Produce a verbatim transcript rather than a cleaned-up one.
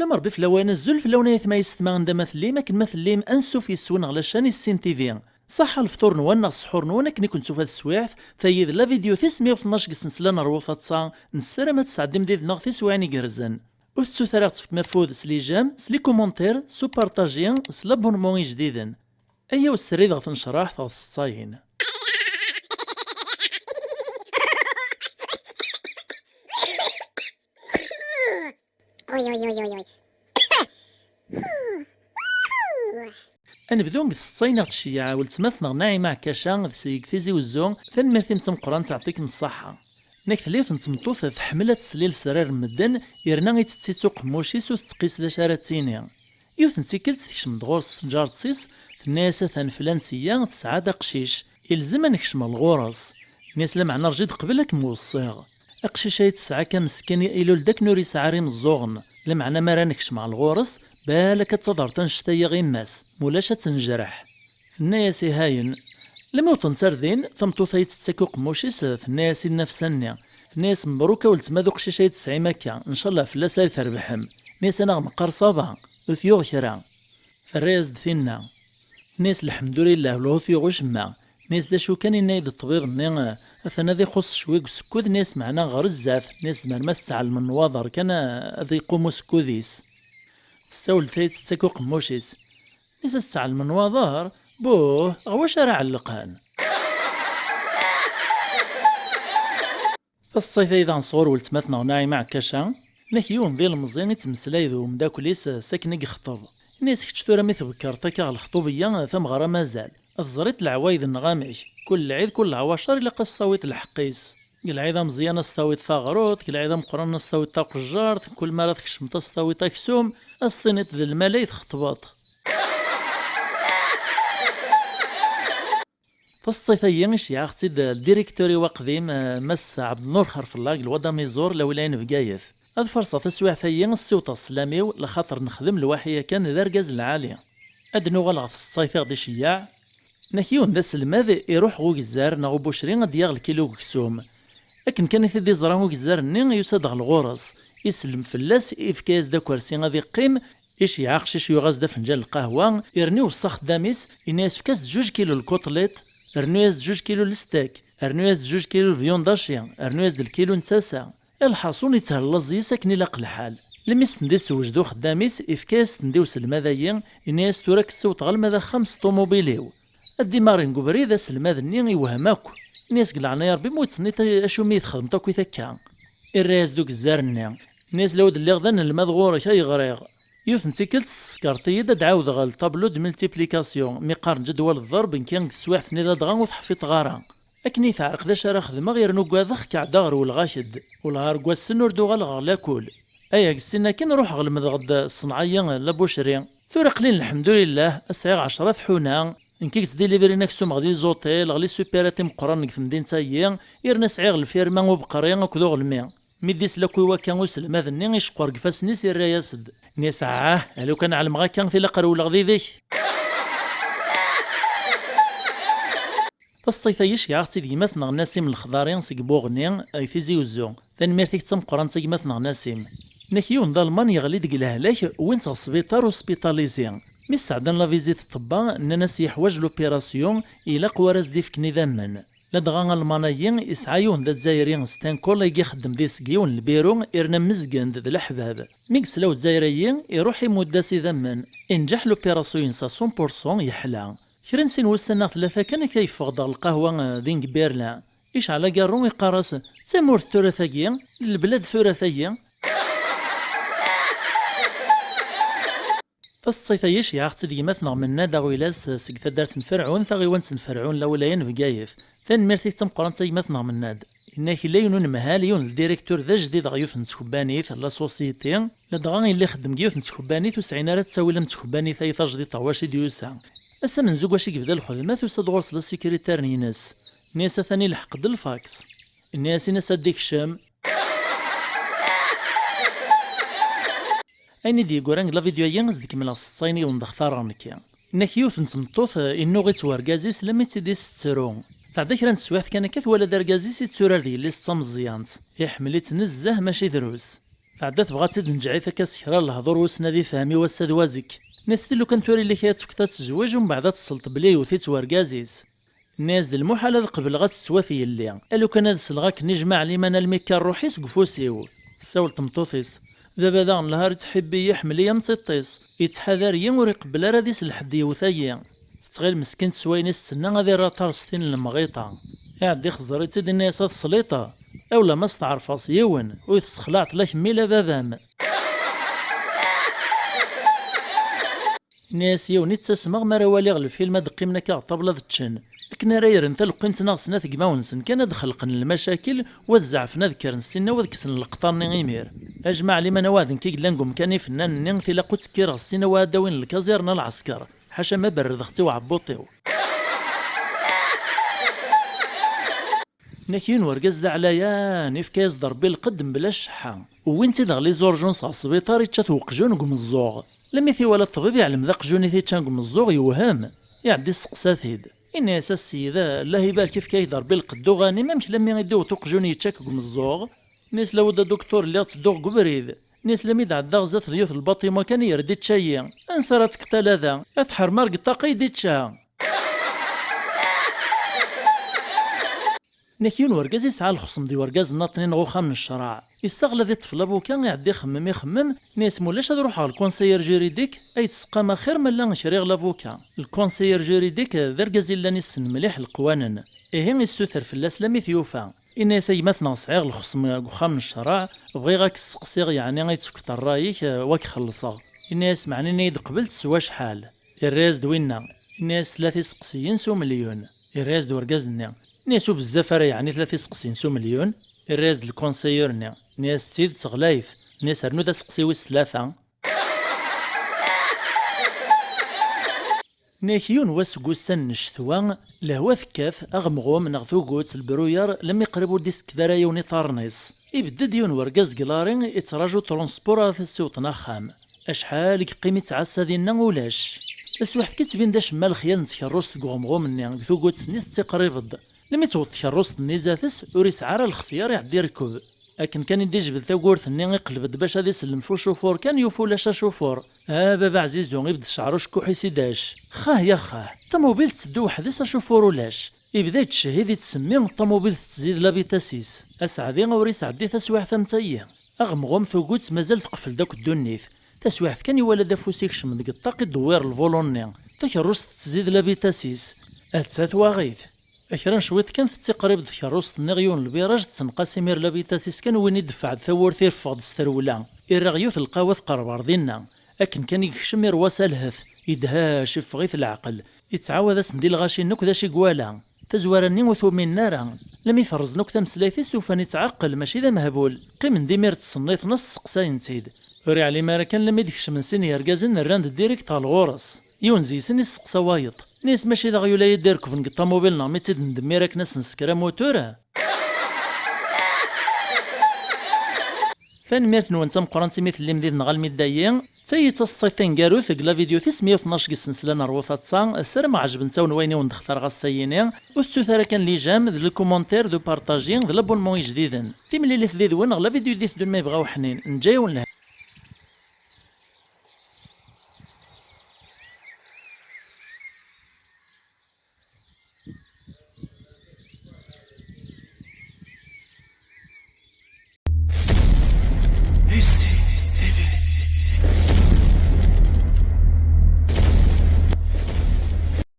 Merbi fell-awen, azul fell-awen ay atma yessetma, anda ma tellim, akken ma tellim, ansuf yes-wen ɣer la chaîne Issin T V. Ṣaḥḥa lefṭur-nwen neɣ ssḥur-nwen akken i ken-tufa teswiɛt. Tayi d la vidéo tis meyya u tnac deg sensla n Rwu Taḍsa. Nessaram ad tesɛeddim did-neɣ tiswiɛin igerrzen. Ur tettut ara ad tefkem afud s les j'aime, s les commentaires, s upartaji, s l'abonnement ijdiden. Ayaw srid ɣer tnecraḥt ɣer tseḍsayin. Uy, uy, uy, uy, uy. Ad nebdu deg tseḍsa-nneɣ n cceyyeɛ, weltma-tneɣ Naɛima Ɛekkaca, deg Tizi Wezzu. Tanemmirt-im d tameqqrant, yeɛṭikem ṣṣaḥa. Nekk tella yiwet n tmeṭṭut tḥemmel ad teslil s rar n medden, yerna ittett-itt uqemmuc-is, ur tettqis d acu ara d-tini. Yiwet n tikkelt tekcem-d ɣur-s tneǧǧaret-is, tenna-yas: "Atan flan sya tesɛa-d aqcic, ilzem ad nekcem ɣer ɣur-s." Tenna-yas: "Lameɛna rǧu-d qbel ad kem-weṣṣiɣ." Aqcic-a i tesɛa akka meskin, ilul-d akken ur yesɛi ara imeẓẓuɣen, lameɛna mi ara nekcem ɣer ɣur-s, balak ad taḍert annect-a i yemma-s, mulac ad tt-nejreḥ. Tenna-yas: "Ihayen." Lmi wwḍent ar din, tameṭṭut-a i tettett akk uqemmuc-is, tenna-yas i nnefsa-nni, tenna-yas: "Mebruk a weltma d uqcic ay tesɛim akka, ncallah fell-as ay trebḥem." Tenna-yas: "A neɣ meqqar ça va, ur t-yuɣ kra." Terra-yas-d tinna. Tenna-yas: "Lḥemdulillah, ula ur t-yuɣ ucemma." Tenna-yas: "D acu kan, yenna-yi-d ṭṭbib-nni, atan ad ixuṣṣ cwi deg usekkud." Tenna-yas: "Meɛna ɣer zdat." Tenna-yas: "Mer ma s-tɛellmen nnwaḍer kan, a-, ad iqum usekkud-is." Tessawel-d tayi tettak uqemmuc-is. Tenna-yas: "Ad s-tɛellmen nnwaḍer? Buh, ɣer wacu ara ɛellqen?" Taseḍsayt-ayi daɣen sɣur weltma-tneɣ Naɛima Ɛekkaca. Nek yiwen d ilemẓi ittmeslay d umeddakel-is s akken i yexṭeb. Ini-as: "Kečč tura mi tbekkreḍ akka ɣer lexṭub-iyya, tameɣra mazal. Teẓriḍ leɛwayed-nneɣ amek. Kul lɛid, kul leɛwacer ilaq ad s-tawiḍ lḥeqq-is. Deg lɛid ameẓyan ad s-tawiḍ taɣrut, deg lɛid ameqqran ad s-tawiḍ taqejjart, kul mi ara tkecmeḍ ad s-tawiḍ aksum, ad s-tiniḍ d lmal ay txeṭbeḍ." Taseḍsayt-agi iceyyeɛ-aɣ-tt-id ldirektur-iw aqdim, eh, Mass Ɛebdennur Xerfella, deg Lwad Amiẓur, lawilaya n Bgayet. Ad farṣeɣ taswiɛt-agi, ssiwḍeɣ sslam-iw, laxaṭer nexdem lwaḥi yakan d argaz lɛali. Ad d-nuɣal ɣer tseḍsayt i ɣ-d-iceyyeɛ. Nek yiwen d aselmad iruḥ ɣer ugezzar neɣ ubucri ad d-yaɣ lkilu n uksum. Akken kan i t-id-iẓra ugezzar-nni, yusa-d ɣer ɣur-s, isellem fell-as, ifka-yas-d akersi ad iqqim, Iceyyeɛ aqcic, yuɣ-as-d afenǧal n lqahwa, yerna iweṣṣa axeddam-is, yenna-yas: "Efk-as-d juj kilu lkuṭliṭ, rnu-yas-d juj kilu lestek, rnu-yas-d juj kilu viande hachée, rnu-yas-d lkilu n tasa." Lḥaṣun, yetthella ẓẓi-s akken ilaq lḥal. Lmi s-ten-id-issewjed uxeddam-is, ifka-yas-ten-id i uselmad-agi, yenna-yas: "Tura ad k-ssiwḍeɣ alma d axxam s ṭumubil-iw." Ad d-imaren deg ubrid, aselmad-nni iwhem akk. Yenna-yas: "Deg leɛnaya Rebbi, ma ur d-tenniḍ acu mi yi-txedmeḍ akkit akka?" Irra-yas-d ugezzar-nni. Nni-as: "Law d lliɣ d anelmad ɣur-k ay ɣriɣ. Yiwet n tikkelt tessekreḍ-iyi-d ad d-ɛawdeɣ le tableau de multiplication, mi qqaren ǧedwal ḍḍerb, nekki deg teswiɛt-nni ladɣa ur t-ḥfiḍeɣ ara. Akken i teɛreq d acu ara xedmeɣ, yerna ugadeɣ keɛdeɣ rewleɣ-ak-d. Wellah ar wass-n ur d-uɣaleɣ ɣer lakul. Ay, deg sin akin ruḥeɣ lemdeɣ-d ṣṣenɛa-yi, la boucherie. Tura aql-in lḥemdulillah, a sɛiɣ ɛecra tḥuna, nekk i yesdilibrin aksum ɣer les hôtels, ɣer les supérettes imeqqranen deg temdint-agi, yerna sɛiɣ lfirma ubeqri akked uɣelmi." Mi d-isla akk i wakka uselmad-nni, iceqqer deg ifassen-is, irra-yas-d. Nni-as: "Ah, a lukan ɛelmeɣ akka, tilaq rewleɣ did-k." Taseḍsayt-agi iceyyeɛ-aɣ-tt-id gma-tneɣ Nasim Lexḍari seg Buɣni, deg Tizi Uzzu. Tanemmirt-ik d tameqqrant a gma-tneɣ Nasim. Nek yiwen d Alman yeɣli-d deg lehlak, wwin-t ɣer sbiṭar hospitalisé. Mi sɛeddan la visite n ṭṭebba, nnan-as yeḥwaǧ l'opération, ilaq war as-d-ifken idammen. Ladɣa Alman-agi yesɛa yiwen d Azzayri, Stenkol, i ixeddem deg-s deg yiwen n lbiru, irna mmezgen-d d leḥbab. Mi yesla Uzzayri-agi, iruḥ imudd-as idammen. Inǧeḥ l'opération-ines à cent pour cent, yeḥla. Kra n sin wussan neɣ tlata kan akka yeffeɣ-d ɣer lqahwa, eh, din deg Berlin. Icɛel agarru, iqqar-as: "D tamurt tura tagi, d leblad tura tagi." Taseḍsayt-agi iceyyeɛ-aɣ-tt-id gma-tneɣ Mennad Aɣilas seg taddart n Ferɛun, taɣiwant n Ferɛun, lawilaya n Bgayet. Tanemmirt-ik d tameqqrant a gma-tneɣ Mennad. Yenna-k yella yiwen unemhal, yiwen n ldirektur d ajdid ɣer yiwet n tkebbanit, la société, ladɣa yella ixeddem deg yiwet n tkebbanit ur sɛin ara ttawil am tkebbanit-ayi tajdidt ɣer wacu i d-yusa. Ass amenzu deg wacu i yebda lxedma, tusa-d ɣur-s la secrétaire-ines. Nni-as atan ilḥeq-d lfaks. Nni-as: "Ini-as ad d-ikcem." Ayen i d-yeggran deg la vidéo-agi, ad s-d-kemmleɣ s ṣṣayen i wen-d-xtareɣ nekki. Nek yiwet n tmeṭṭut, eh, innuɣ-itt wergaz-is, lemmi tt-id-is tettru. Tɛedda kra n teswiɛt kan akka, twala-d argaz-is itturar d yelli-s d tameẓyant. Iḥemmel-itt nezzeh, mačči drus. Tɛedda tebɣa ad tt-id-nǧeɛ i takka s kra n lehdur wissen ad ifhem i wass-a d wazekk. Nni-as-t-id lukan tura yella kra ad tefkeḍ ad tezweǧ, umbeɛd ad tesleḍ belli yewwet-itt wergaz-is. Nni-as d lmuḥal ad qebleɣ ad tettwat yelli, a lukan ad sleɣ akken ijmaɛ liman almi akka rruḥ-is deg ufus-iw. Tessawel tmeṭṭut-is: Baba daɣen lhar ittḥibbi-yi, iḥemmel-iyi am tiṭ-is, yettḥadar-iyi, ur iqebbel ara ad isel ḥedd yewwet-iyi. Tettɣil meskint s wayen i s-tenna ad irr aṭar s tin n lemɣiṭa. Iɛedda ixẓer-itt-id, inna-yas: A tesliṭ, a ulamma steɛrfeɣ s yiwen, ur tessexlaɛeḍ la kemmi la baba-m. Inna-yas yiwen i ttasmeɣ mi ara waliɣ lfilm ad d-qqimen akka ɣer ṭṭabla ad ččen. Akken ara yeren taleqqint neɣ snat gmaw-nsen kan ad d-xelqen lmacakel, u ad zeɛfen ad kkren ssinna u ad kksen leqṭar-nni imir. Ajmaɛ liman awaɛden-k i yellan deg umkan ifennan-nni tilaq ur ttekkireɣ ssinna u ad d-awin lkaẓirna lɛesker, ḥaca ma berrdeɣ-tt i uɛebbuṭ-iw. Nek yiwen wergaz d aɛlayan, ifka-yas-d Rebbi lqedd mebla cceḥḥa. Wwin-tt-id ɣer les urgences ɣer sbiṭar, ičča-t weqjun deg umeẓẓuɣ. Lmi t-iwala ṭṭbib iɛlem d aqjun i t-iččan deg umeẓẓuɣ yewhem. Iɛedda isteqsa-t-id. Inna-yas: A sseyda, Allah ibarek, ifka-yak-d Rebbi lqedd uɣanim, amek lammi i d-iwweḍ uqjun yečča-k deg umeẓẓuɣ? Inna-yas: Lawedda a duktur, lliɣ ttedduɣ deg ubrid. Inna-yas: Lammi d-ɛeddaɣ zdat n yiwet n lbaṭima kan i yerra-d ičča-yi. Ansa ara tt-qeṭ ala da? Ad ḥermeɣ deg ṭṭaq i d-ičča. Nek yiwen wergaz yesɛa lexṣem d wergaz nnaṭnin ɣer uxxam n ccreɛ. Issaɣel ad iṭṭef lavuka, iɛedda ixemmem, ixemmem, inna-yas: Ma ulac ad ruḥeɣ ɣer le conseiller juridique, ad yi-d-tesqam axir ma llan kriɣ lavuka. Le conseiller juridique d argaz yellan issen mliḥ leqwanen. Ihi issuter fell-as lami t-yufa. Inna-yas: A gma-tneɣ, sɛiɣ lexṣem deg uxxam n ccreɛ, bɣiɣ ad k-sseqsiɣ, yeɛni ad yi-d-tefkeḍ ṛṛay-ik, eh, u ad k-xellṣeɣ. Inna-yas: Meɛna ini-yi-d qbel s wacḥal? Irra-yas-d winna. Inna-yas: Tlata iseqsiyen s umelyun. Irra-yas-d urgaz-nni. Inna-yas: U bezzaf ara yeɛni tlata iseqsiyen s umelyun? Irra-yas-d lkunṣiyur-nni. Inna-yas: D tidet ɣlayet. Inna-yas: Rnu d aseqsi wis tlata. Inna-yak yiwen wass deg wussan n ccetwa, lehwa tekkat, aɣemɣum neɣ tugut, lbruyar, lemmi qrib ur d-isekked ara yiwen iṭarren-is. Ibedd-d yiwen wergaz deg lari, ittraǧu transpur ara t-issiwḍen axxam. Acḥal i yeqqim ittɛassa dinna, ulac. Taswiḥt kan ittbin-d acemma lexyal n tkerrust deg uɣemɣum-nni, deg tugut-nni tettiqrib-d. Lmi tewweḍ tkerrust-nni zdat-s, ur yesɛi ara lextyar, iɛedda irekb. Akken kan i d-ijbed tawwurt-nni, iqleb-d bac ad isellem f ucufur kan, yufa ulac acufur. A baba ɛzizu, ibedd ccɛer ucekkuḥ-is i dac. Xah ya xah, ṭamubil tetteddu weḥd-s, acufur ulac. Ibda yettcehhid, ittsemmi, ṭamubil tettzid la vitesse-is. Aseɛdi ur isɛeddi taswiɛt am tayi. Aɣemɣum tugut mazal teqfel-d akk ddunit. Taswiɛt kan iwala-d afus ikcem deg ṭṭaq idewwir lvulun-nni. Takerrust tettzid la vitesse-is. Atta twaɣit. Kra n cwiṭ kan tettiqrib-d tkerrust-nni ɣer yiwen lbiraj, tettenqas imir la vitesse-is kan, win ideffeɛ-d tawwurt ireffeɣ-d s trewla. Irra ɣer yiwet lqahwa tqerreb ɣer dinna. Akken kan i yekcem irwa s alhet, idhec, iffeɣ-it leɛqel. Ittɛawad-asen di lɣaci-nni akk d acu i iwala. Tazwara-nni ur t-uminen ara. Lmi ferrzen akk tameslayt-is, ufan ittɛeqqel, mačči d amehbul. Qqimen-d imir ttṣenniten-as, sseqsayen-t-id. Ur iɛlim ara kan, lmi d-kecmen sin yergazen, rran-d direct ɣer ɣur-s. Yiwen deg-sen isteqsa wayeḍ. Nni-as: Mačči d aɣyul ay d-irekben deg ṭamubil-nneɣ mi tt-id-ndemmir akken ad s-nesker amutur? Tanemmirt-nwen d tameqqrant imi tellim did-neɣ almi d dayi. D tayi d taseḍsayt taneggarut deg la vidéo tis meyya u tnac deg ssensla n Rwu Taḍsa. Ssarameɣ ɛejbent-awen wayen i wen-d-xtareɣ ass-ayini. Ur tettut ara kan les j'aime, d les commentaires, d upartaji, d l'abonnement ijdiden. Timlilit did-wen ɣer la vidéo i d-iteddun ma yebɣa uḥnin. Neǧǧa-yawen lehna.